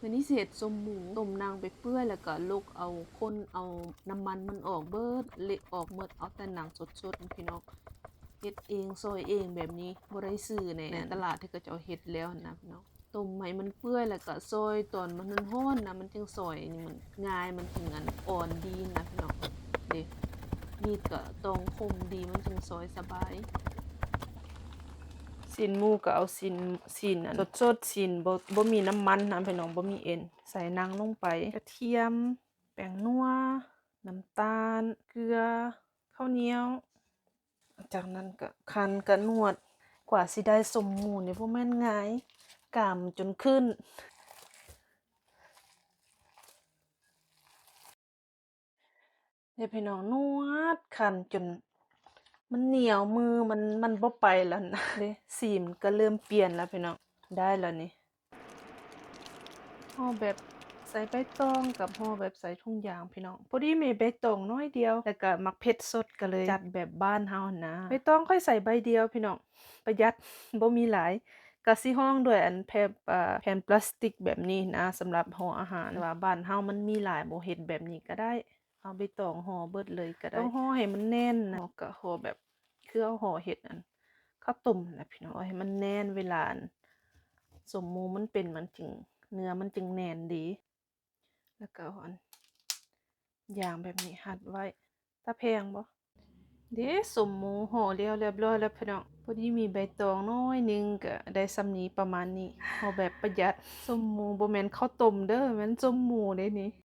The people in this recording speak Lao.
ມື້ນີ້ຊິເຮັດສົ້ມໝູ ຕົ້ມໜັງໄປເປື່ອຍ ແລ້ວກໍລົກເອົາ ຄົນເອົານ້ຳມັນມັນອອກເບິດ ເລະອອກເໝິດ ເອົາແຕ່ໜັງສົດໆ ພີ່ນ້ອງ. ເຮັດເອງ ຊອຍເອງແບບນີ້ ບໍ່ໄດ້ຊື້ໃນຕະຫຼາດທີ່ເຂົາເຈົ້າເຮັດແລ້ວນະ ພີ່ນ້ອງ. ຕົ້ມໃຫ້ມັນເປື່ອຍ ແລ້ວກໍຊອຍຕອນມັນຮ້ອນໆນະ ມັນຈຶ່ງຊອຍນີ້ມັນງ່າຍ ມັນຈຶ່ງອັນອ່ອນດີນະ ພີ່ນ້ອງເດ້. ມີດກໍຕ້ອງຄົມດີ ມັນຈຶ່ງຊອຍສະບາຍ. ຊີ້ນໝູກໍເອົາຊີ້ນ ຊີ້ນອັນສົດໆ ຊີ້ນບໍ່ ບໍ່ມີນ້ຳມັນນະ ພີ່ນ້ອງ ບໍ່ມີເອັນ. ໃສ່ໜັງລົງໄປ ກະທຽມ ແປ້ງນົວ ນ້ຳຕານ ເກືອ ເຂົ້າໜຽວ. ຈາກນັ້ນກໍຄັ້ນກະນວດ. ກວ່າຊິໄດ້ສົ້ມໝູນີ້ບໍ່ແມ່ນງ່າຍ ກ້າມຈົນຂຶ້ນ. ເດ້ພີ່ນ້ອງ ນວດຄັ້ນຈົນມັນໜຽວມື ມັນ ມັນບໍ່ໄປແລ້ວນະເດ້. ສີມັນກໍເລີ່ມປ່ຽນແລ້ວພີ່ນ້ອງ ໄດ້ແລ້ວນີ້. ຫໍ່ແບບໃສ່ໃບຕອງກັບຫໍ່ແບບໃສ່ຖົງຢາງພີ່ນ້ອງ. ພໍດີມີໃບຕອງໜ້ອຍດຽວ ແລ້ວກໍໝາກເຜັດສົດ ກໍເລີຍຈັດແບບບ້ານເຮົາຫັ້ນນະ. ໃບຕອງຂ້ອຍໃສ່ໃບດຽວພີ່ນ້ອງ ປະຢັດ ບໍ່ມີຫຼາຍ. ກໍຊິຮອງດ້ວຍອັນແຜ່ນ ເອີ ແຜ່ນປລາສຕິກແບບນີ້ນະ ສຳລັບຫໍ່ອາຫານ. ແຕ່ວ່າບ້ານເຮົາມັນມີຫຼາຍ ບໍ່ເຮັດແບບນີ້ກໍໄດ້ ເອົາໃບຕອງຫໍ່ເບິດເລີຍກໍໄດ້. ຕ້ອງຫໍ່ໃຫ້ມັນແໜ້ນນະ ເຮົາກໍຫໍ່ແບບ ຄືເຮົາຫໍ່ເຮັດອັນເຂົ້າຕົ້ມນະພີ່ນ້ອງ ເອົາໃຫ້ມັນແໜ້ນ. ເວລາອັນສົ້ມໝູມັນເປັນ ມັນຈຶ່ງ ເນື້ອມັນຈຶ່ງແໜ້ນດີ. ແລ້ວກໍເອົາອັນຢາງແບບນີ້ຮັດໄວ້. ຕາແພງບໍ່? ເດ້ ສົ້ມໝູຫໍ່ແລ້ວລຽບຮ້ອຍແລ້ວພີ່ນ້ອງ. ພໍດີມີໃບຕອງໜ້ອຍໜຶ່ງ ກໍໄດ້ສ່ຳນີ້ ປະມານນີ້ ຫໍ່ແບບປະຢັດ. ສົ້ມໝູບໍ່ແມ່ນເຂົ້າຕົ້ມເດີ້ ແມ່ນສົ້ມໝູເດ້ນີ້.